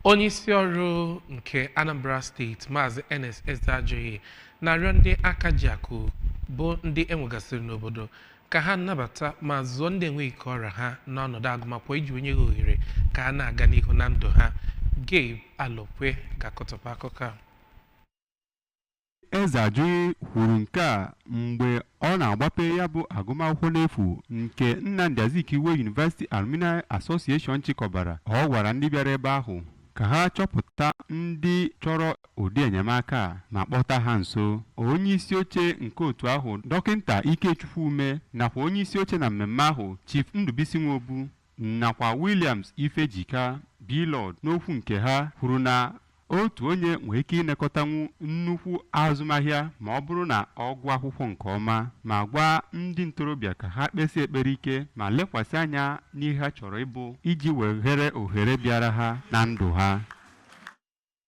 Onye isi ọrụ nke Anambra Steeti, Maazị Ernest Ezeajughi, na-arịọ ndị aka ji akụ bụ ndị enwegasịrị n'obodo ka ha nabata ma zụọ ndị enweghị ka ọra ha n'ọnọdụ agụmakwụkwọ iji nye ha ohere ka ha na-aga n'ihu na ndụ ha. Gabe Alokwe ga-akọtọpụ akụkọ a. Ezeajughi kwuru nke a mgbe ọ na-agbape ya bụ agụmakwụkwọ n'efu nke Nnamdi Azikiwe University Alumni Association chịkọbara. Ọ gwara ndị bịara ebe ahụ ka ha chọpụta ndị chọrọ ụdị enyemaka a ma kpọta ha nso. Onye isi oche nke otu ahụ, Dọkịnta Ikechukwu Ume, nakwa onye isi oche na mmemme ahụ, Chief Ndubisi Nwobu, nakwa Williams Ifejika Blord, n'okwu nke ha kwuru na otu onye nwere ike ịnekọtanwu nnukwu azụmahịa ma ọ bụrụ na ọ gụọ akwụkwọ nke ọma, ma gwa ndị ntorobịa ka ha kpesie ekpere ike ma lekwasị anya n'ihe ha chọrọ ịbụ iji weghere ohere bịara ha na ndụ ha.